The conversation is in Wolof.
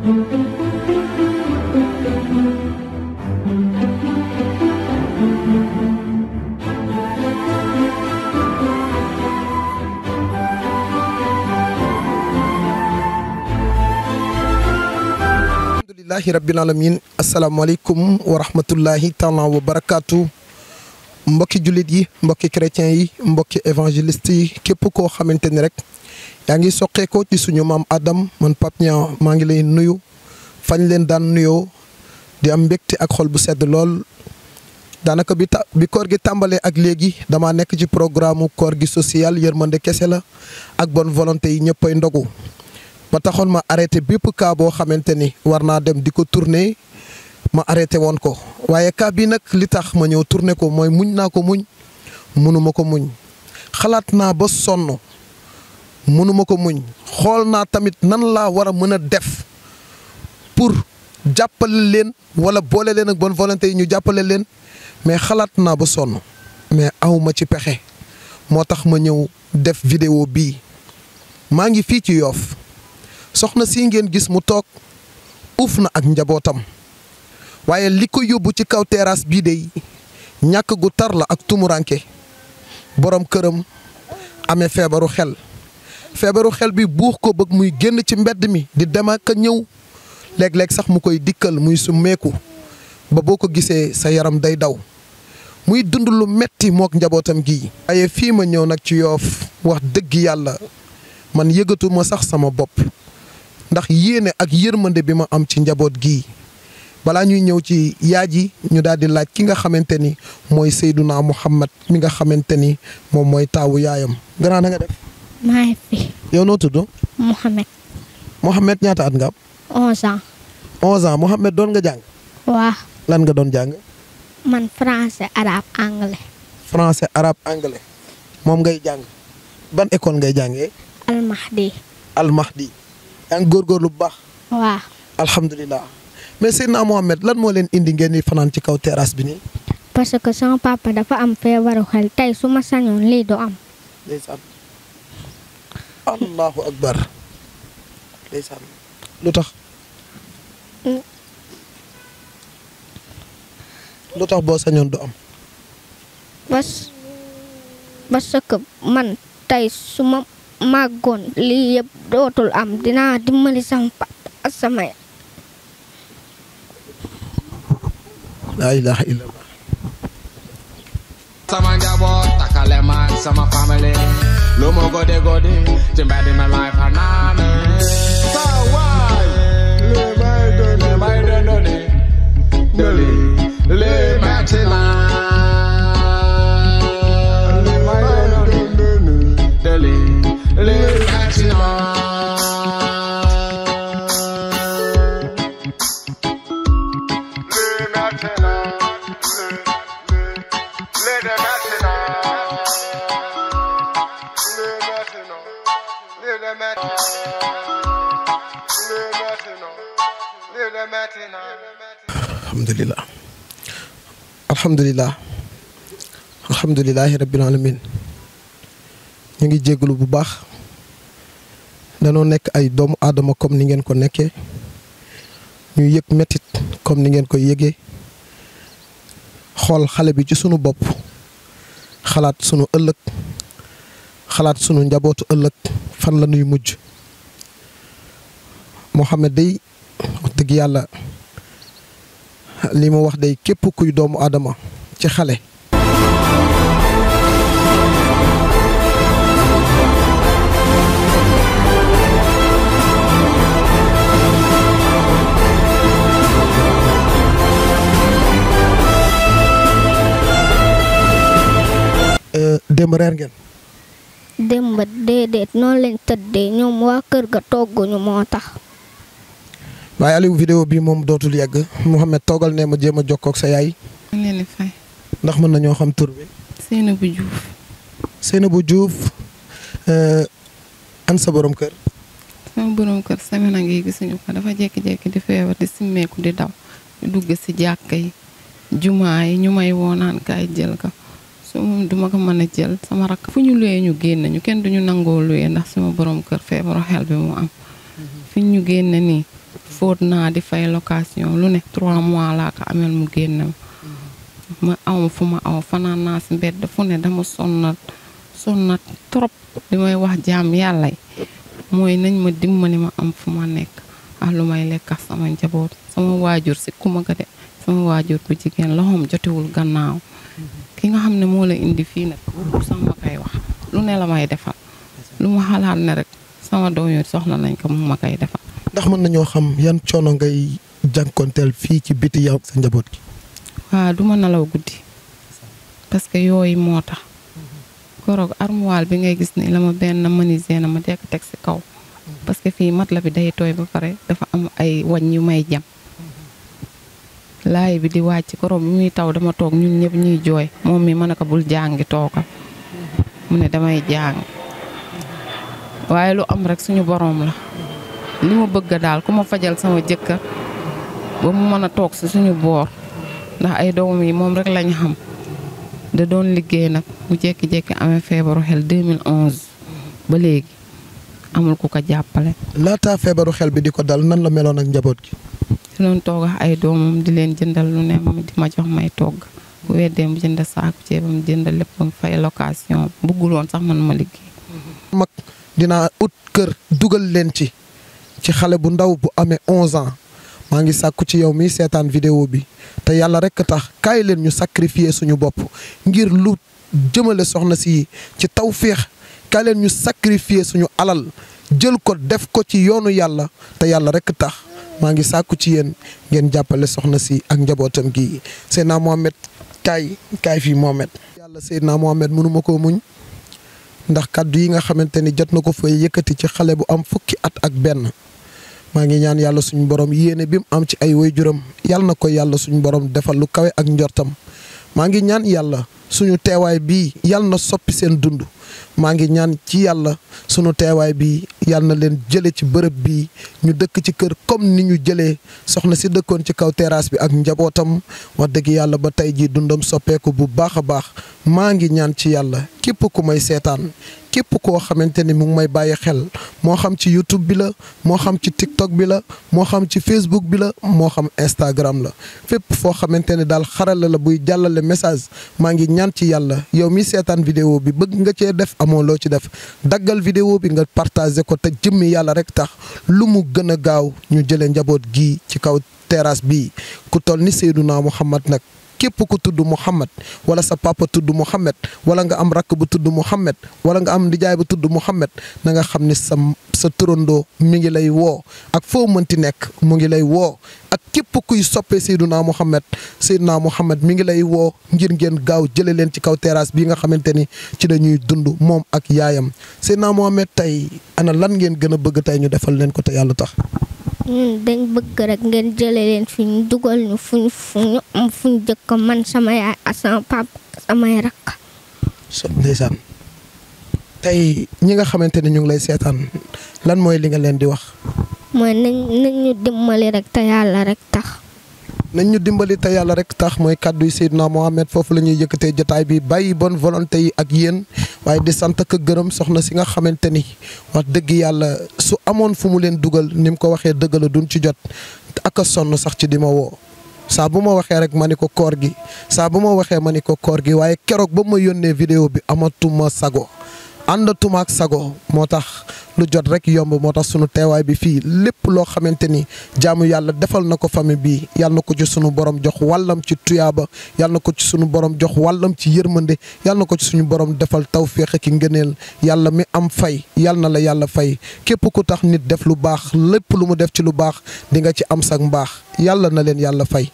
alhamdulillahi rabbil alamin asalaamaaleykum wa rahmatullahi taala wa barakaatu mbokki jullit yi mbokki chrétien yi mbokki évangéliste yi képp koo xamante ni rek yaa ngi soqeekoo ci suñu maam Adam man Pape Niang maa ngi lay nuyu fañ leen daan nuyoo di am mbégte ak xol bu sedd lool daanaka bi koor gi tàmbalee ak léegi damaa nekk ci programme koor gi social yërmande kese la ak bonne volonté yi ñëppay ndogu ba taxoon ma arrêté bépp cas boo xamante ni war naa dem di ko tourner ma arrêté woon ko waaye cas bi nag li tax ma ñëw tourner ko mooy muñ naa ko muñ mënuma ko muñ xalaat naa ba sonn mënuma ko muñ xool naa tamit nan laa war a mën a def pour jàppale leen wala boole leen ak bonne volonté yi ñu jàppale leen mais xalaat naa ba sonn mais awma ci pexe moo tax ma ñëw def vidéo bii maa ngi fii ci Yoff soxna si ngeen gis mu toog uuf na ak njabootam waaye li ko yóbbu ci kaw terrasse bii de ñàkk gu tar la ak tumuranke borom këram amee feebaru xel bi buux ko bëgg muy génn ci mbedd mi di dem ak a ñëw léeg-léeg sax mu koy dikkal muy summeeku ba boo ko gisee sa yaram day daw muy dund lu metti mook njabootam gi waaye fii ma ñëw nag ci Yoff wax dëgg yàlla man yëgatuma sax sama bopp ndax yéene ak yërmande bi ma am ci njaboot gii balaa ñuy ñëw ci yaay ji ñu daal di laaj ki nga xamante ni mooy Seyduna Muhammad mi nga xamante ni moom mooy taawu yaayam. gannaaw na nga def. maa ngi fi. yow noo tudd. Mohamed. Mohamed ñaata at nga am. 11 ans. 11 ans Mohamed doon nga jàng. waaw. lan nga doon jàng. man français arabe anglais. français arabe anglais moom ngay jàng ban école ngay jàngee. Almahdi. yaa ngi góorgóorlu bu baax. waaw. alhamdulilah mais Seydina Mohamed lan moo leen indi ngeen di fanaan ci kaw terrasse bi nii. parce que sama papa dafa am feebaru xel tey su ma sañoon lii du am. ndeysaan allahu akbar ndeysaan lu tax. lu tax boo sañoon du am. parce que man tey su ma màggoon lii yëpp dootul am dinaa dimbali sama papa ak sama yaay. laa ilaaha illallah. sama njaboot takale man sama famille lu mu gode ci mbedd mi lay fanaane sa waay li may dondoni li metti na li may dondoni li metti na alhamdulilahi rabbil alamin ñu ngi jégalu bu baax danoo nekk ay doomu aadama comme ni ngeen ko nekkee ñu yëg mettit comme ni ngeen koy yëgee xool xale bi ci sunu bopp xalaat sunu ëllëg xalaat sunu njabootu ëllëg fan la nuy mujj Mohamed day wax dëgg yàlla li mu wax day képp kuy doomu aadama ci xale démb reer ngeen. démb déedéet noonu lañ tëddee ñoom waa kër ga togguñu moo tax. waaye Aliou vidéo bi moom dootul yàgg Mohamed toogal ne ma jéem a jokkoo ak sa yaay. maa ngi leen di fay. ndax mën nañoo xam tur bi. Seynabou Diouf. Seynabou Diouf an sa borom kër. sama borom kër semaine ngi gisuñu ko dafa jékki-jékki di feebar di simmeeku di daw di dugg si jàkka yi jumaa yi ñu may woonaan kaay jël ko. moom duma ko mën a jël sama rakk fu ñu luyee ñu génn ñu kenn duñu nangoo luyee ndax sama borom kër feebaru xel bi mu am fi ñu génn nii fóot naa di fay location lu ne 3 mois laa ko amel mu génn ma aw fu ma aw fanaan naa si mbedd fu ne dama sonnat trop li may wax jaam yàlla yi mooy nañ ma dimbali ma am fu ma nekk ak lu may lekk ak sama njaboot sama waajur si ku ma ko de sama waajur bu jigéen loxoom jotewul gannaaw ki nga xam ne moo la indi fii nag warul sax ma koy wax lu ne la may defal lu ma xalaat ne rek sama doom yi soxla nañ ko mu ma koy defal. ndax mën nañoo xam yan coono ngay jànkonteel fii ci biti yow ak sa njaboot gi. waaw du ma nelaw guddi parce que yooyu moo tax koroog armoire bi ngay gis ni la ma benn menuisier na ma dekk teg si kaw parce que fii mat la bi day tooy ba pare dafa am ay wañ yu may jam laay bi di wàcc koroog bi muy taw dama toog ñun ñëpp ñuy jooy moom mi mën a ko bul jàngi toogal mu ne damay jàng waaye lu am rek suñu boroom la li mu bëgg daal ku ma fajal sama jëkkër ba mu mën a toog si suñu boor ndax ay doomam yi moom rek lañ xam da doon liggéey nag mu jékki-jékki amee feebaru xel 2011 ba léegi amul ku ko jàppale. laata feebaru xel bi di ko dal nan la meloon ak njaboot gi. di doon toog ak ay doomam di leen jëndal lu ne di ma jox may togg bu weddee mu jënd saaku ceebam jënd lépp mu fay location bëggul woon sax man ma liggéey. mag dinaa ut kër dugal leen ci xale bu ndaw bu amee 11 ans. maa ngi sàkku ci yow mi seetaan vidéo bi te yàlla rek tax kaay leen ñu sacrifier suñu bopp ngir lu jëmale soxna si ci tawféex kaay leen ñu sacrifier suñu alal jël ko def ko ci yoonu yàlla te yàlla rek tax maa ngi sàkku ci yéen ngeen jàppale soxna si ak njabootam gi Seydina Mohamed kaay fii Mohamed. yàlla Seydina Mohamed mënuma koo muñ ndax kàddu yi nga xamante ni jot na ko fay yëkkati ci xale bu am fukki at ak benn. maa ngi ñaan yàlla suñu borom yéene bi mu am ci ay waajuram yàlla na ko yàlla suñu borom defal lu kawe ak njortam maa ngi ñaan yàlla suñu teewaay bii yàlla na soppi seen dund maa ngi ñaan ci yàlla suñu teewaay bii yàlla na leen jële ci bërëb bii ñu dëkk ci kër comme ni ñu jëlee soxna si dëkkoon ci kaw terrasse bi ak njabootam wax dëgg yàlla ba tey jii dundam soppeeku bu baax a baax maa ngi ñaan ci yàlla képp ku may seetaan képp koo xamante ni mu ngi may bàyyi xel moo xam ci YouTube bi la moo xam ci TikTok bi la moo xam ci Facebook bi la moo xam Instagram la fépp foo xamante ni daal xarala la buy jàllale message maa ngi ñaan ci yàlla yow mi seetaan vidéo bi bëgg nga cee def amoo loo ci def daggal vidéo bi nga partagé ko te jëmmi yàlla rek tax lu mu gën a gaaw ñu jëlee njaboot gi ci kaw terrasse bi ku toll ni Seydina Muhammad nag képp ku tudd Muhammad wala sa papa tudd Muhammad wala nga am rakk bu tudd Muhammad wala nga am ndijaay bu tudd Muhammad na nga xam ni sa turandoo mi ngi lay woo ak foo mënti nekk mu ngi lay woo ak képp kuy soppee Seydina Muhammad mi ngi lay woo ngir ngeen gaaw jële leen ci kaw terrasse bi nga xamante ni ci dañuy dund moom ak yaayam Seydina Muhammad tey ana lan ngeen gën a bëgg tey ñu defal leen ko te yàlla tax. ñun dañ bëgg rek ngeen jële leen fi ñu dugal ñu fu ñu am fu ñu jëkk man sama yaay ak sama papa samay rakk. ndeysaan tey ñi nga xamante ne ñu ngi lay seetaan lan mooy li nga leen di wax. mooy nañ ñu dimbali rek te yàlla rek tax. nañ ñu dimbali te yàlla rek tax mooy kàddu yi Seydina Mohamed foofu la ñuy yëkkatee jotaay bi bàyyi bonne volonté yi ak yéen waaye di sant ak gërëm soxna si nga xamante ni wax dëgg yàlla su amoon fu mu leen dugal ni mu ko waxee dëgg la duñ ci jot ak a sonn sax ci di ma woo. saa bu ma waxee rek ma ni ko koor gi saa bu ma waxee ma ni ko koor gi waaye keroog ba ma yónnee vidéo bi amatuma sago àndatuma ak sago moo tax lu jot rek yomb moo tax sunu teewaay bi fii lépp loo xamante ni jaamu yàlla defal na ko famille bi yàlla na ko ci sunu borom jox wàllam ci tuyaaba yàlla na ko ci sunu borom jox wàllam ci yërmande yàlla na ko ci suñu borom defal tawféex ki ngëneel yàlla mi am fay yàlla na la yàlla fay képp ku tax nit def lu baax lépp lu mu def ci lu baax di nga ci am sag mbaax yàlla na leen yàlla fay.